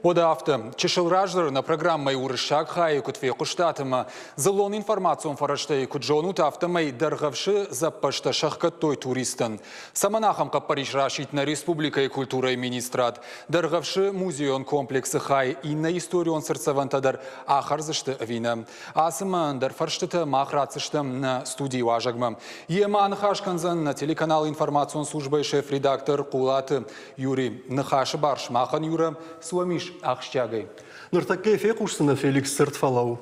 Уӕдӕ афтӕ, чысыл раздӕр нӕ программӕйы уырыссаг хайы куыд фехъуыстат ӕмӕ дзыллон информацион фӕрӕзтӕй куыд зонут, афтӕмӕй Дӕргъӕвсы дзӕппӕзтӕ сӕхгӕдтой туристтӕн. Цӕмӕн ахӕм хъӕппӕрис расидт нӕ республикӕйы культурӕйы министрад? Дӕргъӕвсы музейон комплексы хай иннӕ историон цыртдзӕвӕнтӕ дӕр ахӕрдзысты ӕви нӕ? Ацы ӕмӕ ӕндӕр фӕрстытӕ мах ратдзыстӕм нӕ студийы уазӕгмӕ. Йемӕ аныхас кӕндзӕн нӕ телеканалы информацион службӕйы шеф-редактор Хъулаты Юрий. Ныхасы бар сымахӕн, Юра, цы уӕм ис ахсджиагӕй? Ныртӕккӕ фехъусдзынӕ Феликс цырд фӕлӕуу.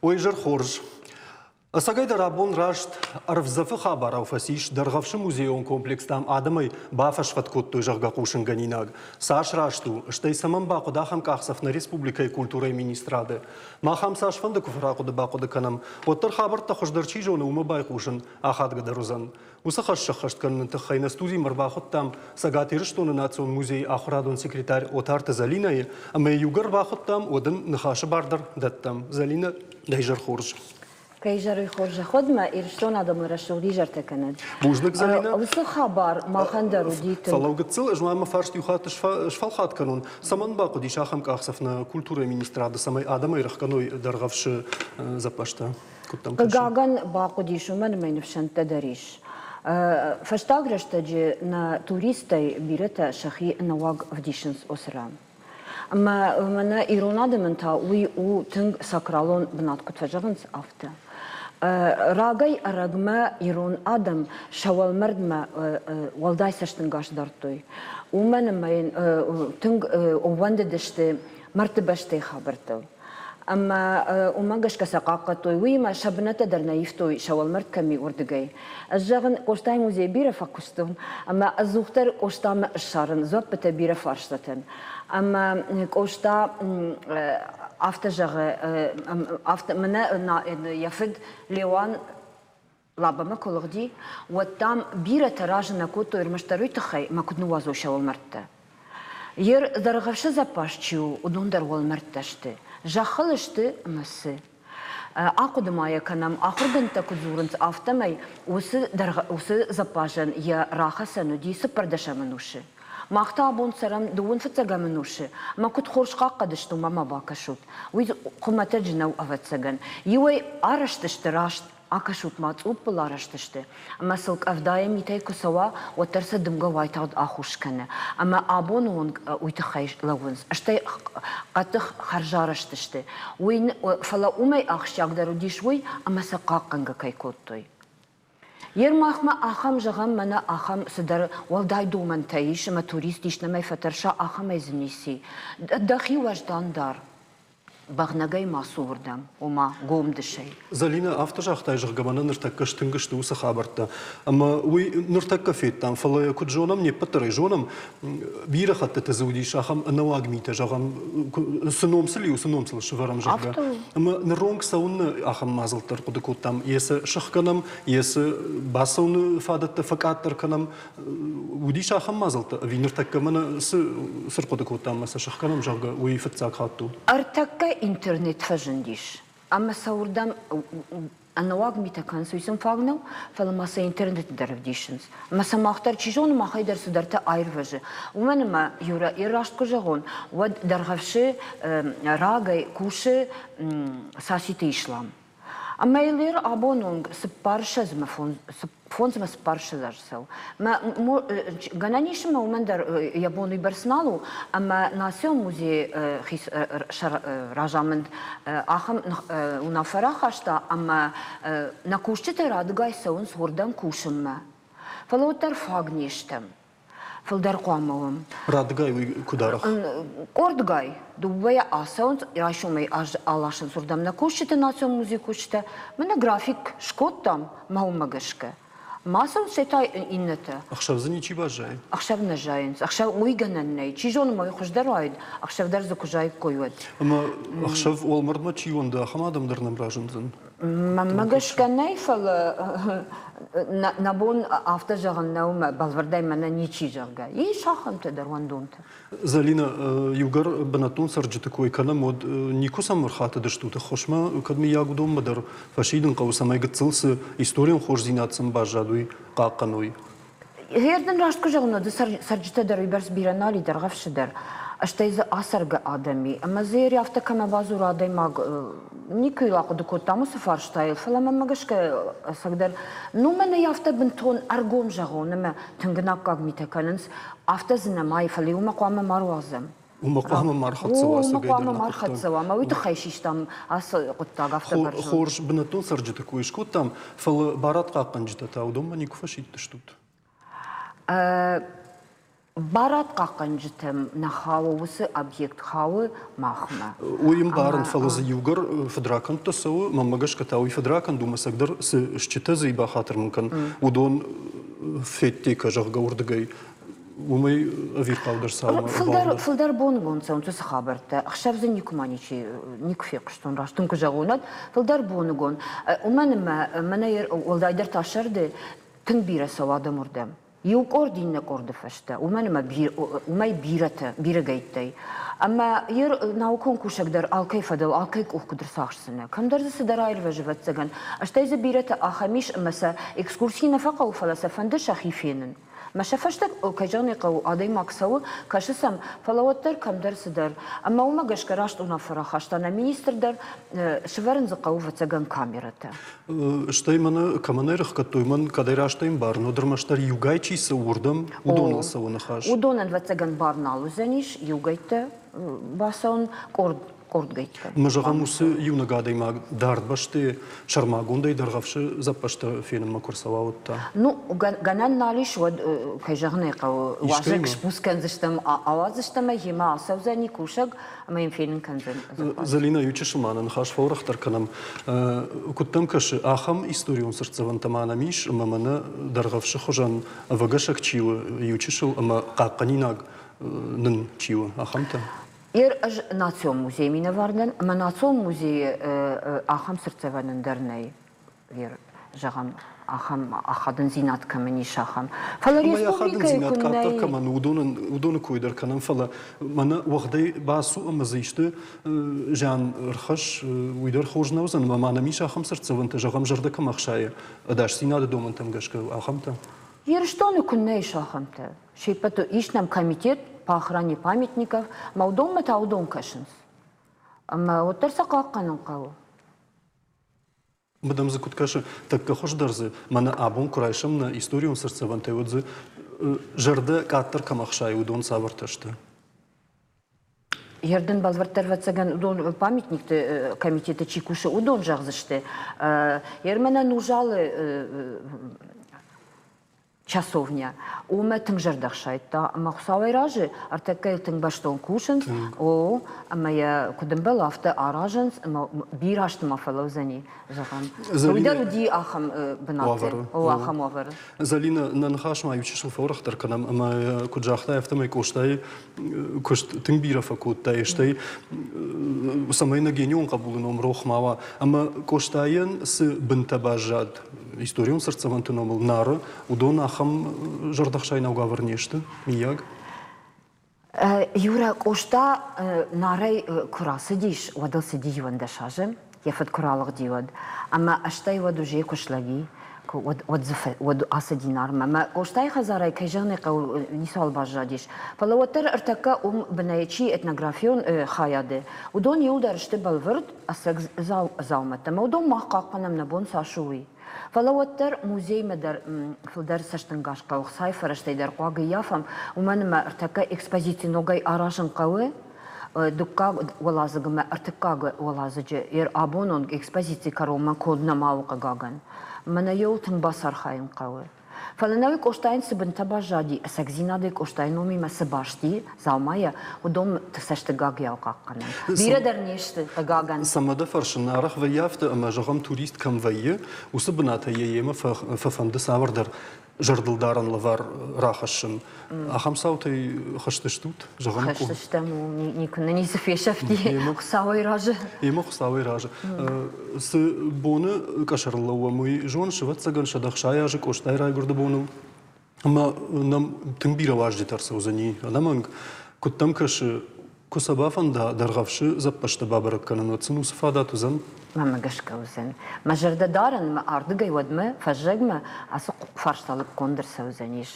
Уый изӕр хорз. Ӕцӕгӕйдӕр абон раст ӕрвдзӕфы хабарау фӕцис Дӕргъӕвсы музейон комплекстӕм адӕмӕй бафӕсфӕд кодтой, зӕгъгӕ, хъусынгӕнинаг. Цас раст у, стӕй цӕмӕн бахъуыд ахӕм къахдзӕф нӕ республикӕйы культурӕйы министрады? Мах ӕм цасфӕнды куы фӕрахъуыды-бахъуыды кӕнӕм, уӕддӕр хабӕрттӕ хуыздӕр чи зоны, уымӕ байхъусын ахадгӕдӕр уыдзӕн. Уыцы хӕс сӕххӕст кӕныны тыххӕй нӕ студимӕ ӕрбахуыдтам Цӕгат Ирыстоны Национ музейы ахуырадон секретарь Отарты Зӕлинӕйы ӕмӕ йӕ иугӕр бахуыдтам, уӕд ын ныхасы бар дӕр дӕттӕм. Зӕлинӕ, дӕ изӕр хорз. Кӕй изӕры хорзӕх уӕд мӕ Ирыстон адӕмы рӕсугъд изӕртӕ кӕнӕд. Бузныг, Зӕлинӕ. Уыцы хабар махӕн дӕр уыди тынг. Фӕлӕ гыццыл ӕз ма мӕ фарст иу хатт сфӕлхат кӕнон. Цӕмӕн бахъуыдис ахӕм къахдзӕф нӕ культурӕйы министрады, цӕмӕй адӕмӕй рӕхгӕной Дӕргъӕвсы дзӕппӕзтӕ? Хъыгагӕн, бахъуыдис, уымӕн ӕмӕ ныфсӕнттӕ дӕр ис. Фӕстаг рӕстӕджы нӕ туристтӕй бирӕтӕ сӕхи нӕуӕг ӕвдисынц уыцы ран. Ӕмӕ мӕнӕ ирон адӕмӕн та уый у тынг сакралон бынат, куыд фӕзӕгъынц, афтӕ. Рагӕй-ӕрӕгмӕ ирон адӕм сӕ уӕлмӕрдмӕ уӕлдай цӕстӕнгас дардтой. Уымӕн ӕмӕ йын тынг ӕууӕндыдысты мӕрдты бӕстӕйы хабӕрттыл. Ӕмӕ уымӕ гӕсгӕ сӕ хъахъхъӕдтой. Уыимӕ сӕ бынӕттӕ дӕр нӕ ивтой, сӕ уӕлмӕрд кӕм и, уырдыгӕй. Ӕз зӕгъын, Къостайы музейы бирӕ фӕкуыстон, ӕмӕ ӕдзухдӕр Къостамӕ ссарын дзуӕппытӕ бирӕ фарстатӕн. Ӕмӕ Къоста афтӕ зӕгъы, афтӕ мӕнӕ йӕ фыд Леуан Лабӕмӕ куы лыгъди, уӕд, дам, бирӕтӕ разы нӕ кодтой ӕрмӕстдӕр уый тыххӕй, мӕ куыд ныууадзой сӕ уӕлмӕрдтӕ. Йе Дӕргъӕвсы запас чи у, уыдон дӕр уӕлмӕрдтӕ сты. Зӕххыл сты ӕмӕ цы? Ахъуыды ма йӕ кӕнӕм, ахуыргӕндтӕ куыд дзурынц, афтӕмӕй уыцы, уыцы запасӕн йӕ рахӕцӕн уыди цыппӕрдӕсӕм ӕнусы. Мах та абон цӕрӕм дыууын фыццӕгӕм ӕнусы, ӕмӕ куыд хорз хъахъхъӕд сты, уымӕ ма бакӕсут. Уый хуымӕтӕджы нӕу, ӕвӕццӕгӕн. Иуӕй арӕзт сты раст, Акӕсут-ма, цъуппыл арӕзт сты, ӕмӕ сыл къӕвдайы митӕй куы цӕуа, уӕддӕр сӕ дымгӕ уайтагъд ахус кӕны. Ӕмӕ абоны онг уый тыххӕй лӕууынц. Стӕй хъӕддых хӕрзарӕзт сты. Уый, фӕлӕ уымӕй ахсджиагдӕр уыдис уый, ӕмӕ сӕ хъахъхъӕнгӕ кӕй кодтой. Ермахмӕ ахӕм, зӕгъӕм, мӕнӕ ахӕм цыдӕр уӕлдай домӕнтӕ ис, ӕмӕ турист истӕмӕй фӕтӕрса, ахӕмӕй дзы ницы и. Дӕхи уӕздан дар. бӕгънӕгӕй ма цу уырдӕм, ома гомдысӕй. Зӕлинӕ, афтӕ загътай, зӕгъгӕ, мӕнӕ ныртӕккӕ стынг сты уыцы хабӕрттӕ. Ӕмӕ уый ныртӕккӕ федтам, фӕлӕ йӕ куыд зонӕм, не ппӕт дӕр ӕй зонӕм, бирӕ хӕттыты дзы уыдис ахӕм ӕнӕуаг митӕ, зӕгъӕм, цы ном сыл и, уыцы ном сыл сӕвӕрӕм, зӕгъгӕ. Ӕмӕ ныронг цӕуыннӕ ахӕм мадзӕлттӕ ӕрхъуыды кодтам, йе цы сыхгӕнӕм, йе цы бацӕуыны фадӕттӕ фӕкъаддӕр кӕнӕм, Уыдис ахӕм мадзӕлттӕ ӕви ныртӕккӕ мӕнӕ цы цы рхъуыды кодтам ӕмӕ сӕ сӕхгӕнӕм, зӕгъгӕ, уый фыццаг хатт у? Ӕртӕккӕ интернет фӕзындис ӕмӕ сӕ уырдӕм ӕнӕуаг митӕ кӕнынц, уый сын фаг нӕу, фӕлӕ ма сӕ интернеты дӕр ӕвдисынц. Ӕмӕ сӕ мах дӕр, чи зоны, махӕй дӕр цыдӕртӕ аирвӕзы. Уымӕн ӕмӕ, Юрӕ, йӕ раст куы зӕгъон, уӕд Дӕргъӕвсы рагӕй кусы Саситы Ислам. Ӕмӕ йыл ер абон онг цыппарссӕдзмӕ фондзмӕ цыппарссӕдз азы цӕуы. Мӕ гӕнӕн ис ӕмӕ уымӕн дӕр йӕ бон уыйбӕрц нал у, ӕмӕ Национ музейы разамынд ахӕм уынаффӕ рахаста, ӕмӕ нӕ кусджытӕ радыгай цӕуынц уырдӕм кусынмӕ. Фӕлӕ уӕддӕр фаг не стӕм. Фылдӕр хъуамӕ уӕм. Радыгай уый куыд арӕх? Къордгай. Дыууӕйӕ ацӕуынц, райсомӕй аласынц уырдӕм нӕ кусджыты, национ музейы кусджытӕ. Мӕнӕ график скодтам, мӕ уымӕ гӕсгӕ. Ма цӕуынц та иннӕтӕ. Ӕхсӕв дзы ничи баззайы? Ӕхсӕв нӕ зайынц. Ӕхсӕв уый гӕнӕн нӕй. Чи зоны, мӕ уый хуыздӕр уаид, ӕхсӕв дӕр дзы куы заиккой, уӕд. Ӕмӕ ӕхсӕв уӕлмӕрдмӕ чи уӕнды, ахӕм адӕм дӕр нӕм разындзӕн? Мӕнмӕ гӕсгӕ нӕй, фӕлӕ нӕ бон афтӕ зӕгъын нӕу, мӕ бӕлвырдӕй мӕнӕ ничи, зӕгъгӕ. Ис ахӕмтӕ дӕр уӕндонтӕ. Зӕлинӕ, иугӕр бынӕттон цӕрджыты кой кӕнӕм, уӕд никуы сӕм ӕрхатыдыстут ӕххуысмӕ, кӕд мыййаг уыдонмӕ дӕр фӕсидын хъӕуы, цӕмӕй гыццыл цы историон хорздзинад сын баззад, уый хъахъхъӕной? Гъер дын раст куы зӕгъын, уӕд цӕрджытӕ дӕр уыйбӕрц бирӕ нал и, Дӕргъӕвсы дӕр. Стӕй дзы ацӕргӕ адӕм и, ӕмӕ дзы афтӕ кӕмӕ бадзура адӕймаг, никуы ахъуыды кодтам уыцы фарстайыл, фӕлӕ мӕнмӕ гӕсгӕ ӕцӕгдӕр, ну мӕнӕ афтӕ бынтон ӕргом зӕгъон ӕмӕ тынг ӕнаккаг митӕ кӕнынц, афтӕ дзы нӕма и, фӕлӕ уымӕ хъуамӕ ма руадзӕм. Уымӕ хъуамӕ ма рхӕццӕ уа, Уымӕ хъуамӕ ма рхӕццӕ уа, ӕмӕ уый тыххӕй систам ацы хъуыддаг афтӕ бӕрзонд. Хорз бынӕттон цӕрджыты кой скодтам, фӕлӕ барадхъахъхъӕнджытӕ та уыдонмӕ никуы фӕсидтыстут? Барадхъахъхъӕнджытӕм нӕ хауы уыцы объект хауы махмӕ. Уый ӕмбарын, фӕлӕ дзы иугӕр фыдракӕндтӕ цӕуы, мӕнмӕ гӕсгӕ та уый фыдракӕнд у, ӕцӕгдӕр цы стджытӕ дзы бахатыр мын кӕн, уыдон федде зӕгъгӕ, уырдыгӕй уымӕй ӕвирхъаудӕр цаумӕ Фылдӕр, фылдӕр боныгон цӕуынц уыцы хабӕрттӕ. Ӕхсӕв дзы никуыма ничи никуы фехъуыстон, раст дын куы зӕгъон, уӕд фылдӕр боныгон. Уымӕн ӕмӕ мӕнӕ уӕлдайдӕр та сӕрды тынг бирӕ цӕуы адӕм уырдӕм. Иу къорд иннӕ къорды фӕстӕ, уымӕн ӕмӕ уымӕй бирӕтӕ, бирӕгӕйттӕй. Ӕмӕ йе наукон кусӕг дӕр алкӕй фӕдыл, алкӕй къух куыд ӕрцахсдзынӕ. Кӕмдӕр дзы цыдӕр аирвӕзы, ӕвӕццӕгӕн. Стӕй дзы бирӕтӕ ахӕм ис, ӕмӕ сӕ экскурси нӕ фӕхъӕуы, фӕлӕ сӕ фӕнды сӕхи фенын. Мӕ сӕ фӕстӕ, кӕй зӕгъын ӕй хъӕуы, адӕймаг цӕуы, кӕсы сӕм, фӕлӕ уӕддӕр кӕмдӕр цыдӕр. Ӕмӕ уымӕ гӕсгӕ раст уынаффӕ рахаста нӕ министр дӕр, сывӕрын дзы хъӕуы, ӕвӕццӕгӕн, камерӕтӕ. Стӕй мӕнӕ кӕмӕн ӕрыхгӕдтой, мӕн кӕдӕй рӕстӕй ӕмбарын, уӕд ӕрмӕстдӕр иугай чи цӕуы, уырдӕм уыдоныл цӕуы ныхас. Уыдонӕн, ӕвӕццӕгӕн, бар нал уыдзӕнис иугӕйттӕ бацӕуын, къорд къордгӕйттӕ. Ӕмӕ зӕгъӕм, уыцы иунӕг адӕймаг дард бӕсты сӕрмагондӕй Дӕргъӕвсы дзӕппӕзтӕ фенынмӕ куы рцӕуа, уӕд та? Ну, гӕнӕн нал ис, уӕд, кӕй зӕгъын ӕй хъӕуы, уазӕг сбуц кӕндзыстӕм, ауадздзыстӕм ӕй, йемӕ ацӕудзӕни кусӕг ӕмӕ йын фенын кӕндзӕн. Зӕлинӕ, иу чысыл ма нӕ ныхас фӕуӕрӕхдӕр кӕнӕм. Куыд дӕм кӕсы, ахӕм историон цыртдзӕвӕнтӕ ма нӕм ис, ӕмӕ мӕнӕ Дӕргъӕвсы хуызӕн ӕвӕгӕсӕг чи у, иу чысыл ӕмӕ хъахъхъӕнинаг нын чи у, ахӕмтӕ? Ер ӕз национ музейы минӕвар дӕн, ӕмӕ национ музейы ахӕм цыртдзӕвӕн дӕр нӕй. Ер, зӕгъӕм, ахӕм ахадындзинад кӕмӕн ис, ахӕм. Фӕлӕ республикӕйы куы нӕй... кӕмӕн уыдонӕн, уыдоны кой дӕр кӕнӕм, фӕлӕ мӕнӕ уӕгъдӕй бацу ӕмӕ дзы исты зиан ӕрхӕсс, уый дӕр хорз нӕ уыдзӕн. Ӕмӕ ма нӕм ис ахӕм цыртдзӕвӕнтӕ, зӕгъӕм, зӕрдӕ кӕм ӕхсайы, ӕдасдзинады домӕнтӕм гӕсгӕ, ахӕмтӕ? Ирыстоны куыннӕ ис ахӕмтӕ. Се ппӕты ис нӕм комитет по охране памятников, ӕмӕ уыдонмӕ та уыдон кӕсынц. Ӕмӕ уӕддӕр сӕ хъахъхъӕнын хъӕуы. Мадам дзы куыд кӕсы, тӕккӕ хуыздӕр дзы, мӕнӕ абон куы райсӕм нӕ историон цыртдзӕвӕнтӕй, уӕд дзы зӕрдӕ къаддӕр кӕм ӕхсайы, уыдон цавӕртӕ сты? Ердын бӕлвырддӕр ӕвӕццӕгӕн уыдон памятникты комитеты чи кусы, уыдон зӕгъдзысты. Ермӕнӕн Нузалы часовня. Уымӕ тынг зӕрдӕхсайдта ӕмӕ Хуыцауӕй разы ӕртӕккӕ йыл тынг бӕстон кусынц. О, ӕмӕ йӕ куыд ӕмбӕлы, афтӕ аразынц ӕмӕ бирӕ азты ма фӕлӕудзӕни, зӕгъӕм. Уый дӕр уыди ахӕм бынаты, о, ахӕм уавӕры. Зӕлинӕ, нӕ ныхас ма иучысыл фӕуӕрӕхдӕр кӕнӕм ӕмӕ куыд загътай, афтӕмӕй Къостайы куыст тынг бирӕ фӕкодтай, стӕй цӕмӕй нӕ генион хъӕбулы ном рох ма уа. Ӕмӕ Къостайӕн цы бынтӕ баззад историон цыртдзӕвӕнты номыл Нары, уыдон ахӕм зӕрдӕхсайнаг уавӕр не сты, миййаг? Юрӕ, Къоста Нарӕй куы рацыдис, уӕд ыл цыди 11 азы, йӕ фыд куы ралыгъди, уӕд. Ӕмӕ стӕй уӕд уже куы слӕги, уӕд дзы уӕд ацыди Нармӕ. Мӕ Къостайы хӕдзарӕй, кӕй зӕгъын ӕй хъӕуы, ницуал баззадис. Фӕлӕ уӕддӕр ӕртӕккӕ уым бынӕй чи этнографион хайады, уыдон иуылдӕр сты бӕлвырд ӕцӕг дзаумӕттӕ. Ӕмӕ уыдон мах хъахъхъӕнӕм, нӕ бон цас у, уый. Фӕлӕ уӕддӕр музеймӕ дӕр фылдӕр цӕстӕнгас хъӕуы, хцайы фӕрӕзтӕй дӕр хъуаг ӕййафӕм, уымӕн ӕмӕ ӕртӕккӕ экспозици ногӕй аразын хъӕуы. Дыккаг уӕладзыг ӕмӕ ӕртыккаг уӕладзыджы йӕ абон онг экспозици кӕронмӕ конд нӕма у, хъыгагӕн. Мӕнӕ йыл тынг бацархайын хъӕуы. Фӕлӕ нӕуи Къостайӕн цы бынтӕ баззади, ӕцӕгдзинадӕй Къостайы номимӕ цы баст и, дзаумайӕ, уыдон цӕстыгагуйау хъахъхъӕнӕм. Бирӕ дӕр не сты, хъыгагӕн. Цӕмӕ дӕ фӕрсын, арӕх вӕййы афтӕ, ӕмӕ, зӕгъӕм, турист кӕм вӕййы, уыцы бынатӕй йӕ йемӕ фӕфӕнды цавӕрдӕр зӕрдылдарӕн лӕвар рахӕссын. Ахӕм цаутӕй хызтыстут, зӕгъӕм? Хызтыстӕм, никуы нӕ ницы фесӕфти, Хуыцауӕй разы. Емӕ Хуыцауӕй разы. Цы боны къӕсӕрыл лӕууӕм, уый зоныс, ӕвӕццӕгӕн, 160 азы Къостайы райгуырды боныл. Ӕмӕ нӕм тынг бирӕ уазджытӕ ӕрцӕудзӕни, ӕнӕмӕнг. Куыд дӕм кӕсы, Куы сӕ бафӕнда Дӕргъӕвсы дзӕппӕзтӕ бабӕрӕг кӕнын, уӕд сын уыцы фадат уыдзӕн? Мӕнмӕ гӕсгӕ уыдзӕн. Мӕ зӕрдӕ дарын, мӕ ардыгӕй уӕдмӕ, фӕззӕгмӕ ацы фарста лыггонд ӕрцӕудзӕнис.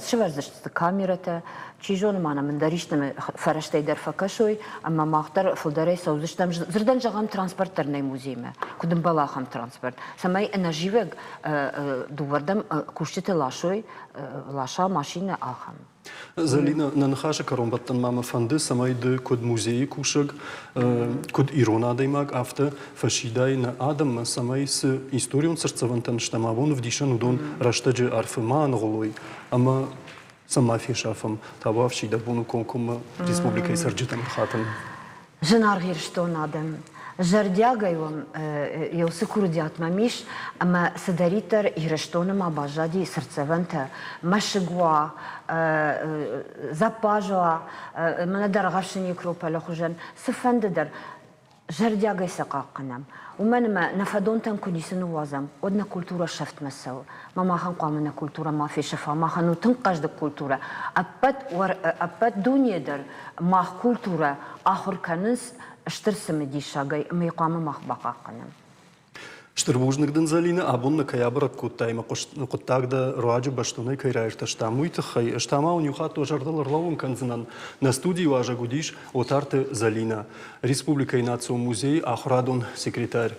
Сывӕрдзысты камерӕтӕ, чи зоны ма нӕм ӕндӕр исты фӕрӕзтӕй дӕр фӕкӕсой, ӕмӕ мах дӕр фылдӕрӕй цӕудзыстӕм. Дзырдӕн зӕгъӕм, транспорт дӕр нӕй музеймӕ. Куыд ӕмбӕлы ахӕм транспорт? Цӕмӕй ӕнӕзивӕг дыууӕрдӕм кусджыты ласой, ласа машинӕ ахӕм. Зӕлинӕ, нӕ ныхасы кӕронбӕттӕн ма мӕ фӕнды, цӕмӕй ды куыд музейы кусӕг, куыд ирон адӕймаг, афтӕ фӕсидай нӕ адӕммӕ, цӕмӕй цы историон цыртдзӕвӕнтӕн стӕм абон ӕвдисӕн, уыдон рӕстӕджы арфы ма аныгъуылой ӕмӕ сӕ ма фесафӕм. Табуафси дӕ бон у комкоммӕ республикӕйы цӕрджытӕм ӕрхатын. Зынаргъ Ирыстоны адӕм, зӕрдиагӕй уӕм еу цы курдиат мӕм ис, ӕмӕ цыдӕриддӕр Ирыстоны ма баззади цыртдзӕвӕнтӕ, мӕсыг уа, зӕппаз уа, мӕнӕ Дӕргъӕвсы некрополы хуызӕн, цыфӕнды дӕр, зӕрдиагӕй сӕ хъахъхъӕнӕм. Уымӕн ӕмӕ нӕ фӕдонтӕн куы ницы ныууадзӕм, уӕд нӕ культурӕ сӕфтмӕ цӕуы. Мӕ махӕн хъуамӕ нӕ культурӕ ма фесӕфа, махӕн у тынг хъӕздыг культурӕ. Ӕппӕт, ӕппӕт дуне дӕр мах культурӕ ахуыр кӕнынц стыр цымыдисагӕй ӕмӕ йӕ хъуамӕ мах бахъахъхъӕнӕм. Стыр бузныг дын, Зӕлинӕ, абон нӕ кӕй абӕрӕг кодтай ӕмӕ хъуыддаг дӕ руаджы бӕстонӕй кӕй раиртӕстам, уый тыххӕй. Ӕз та ма уын иу хатт уӕ зӕрдыл ӕрлӕууын кӕндзынӕн. Нӕ студийы уазӕг уыдис Отарты Зӕлинӕ, республикӕйы национ музейы ахуырадон секретарь.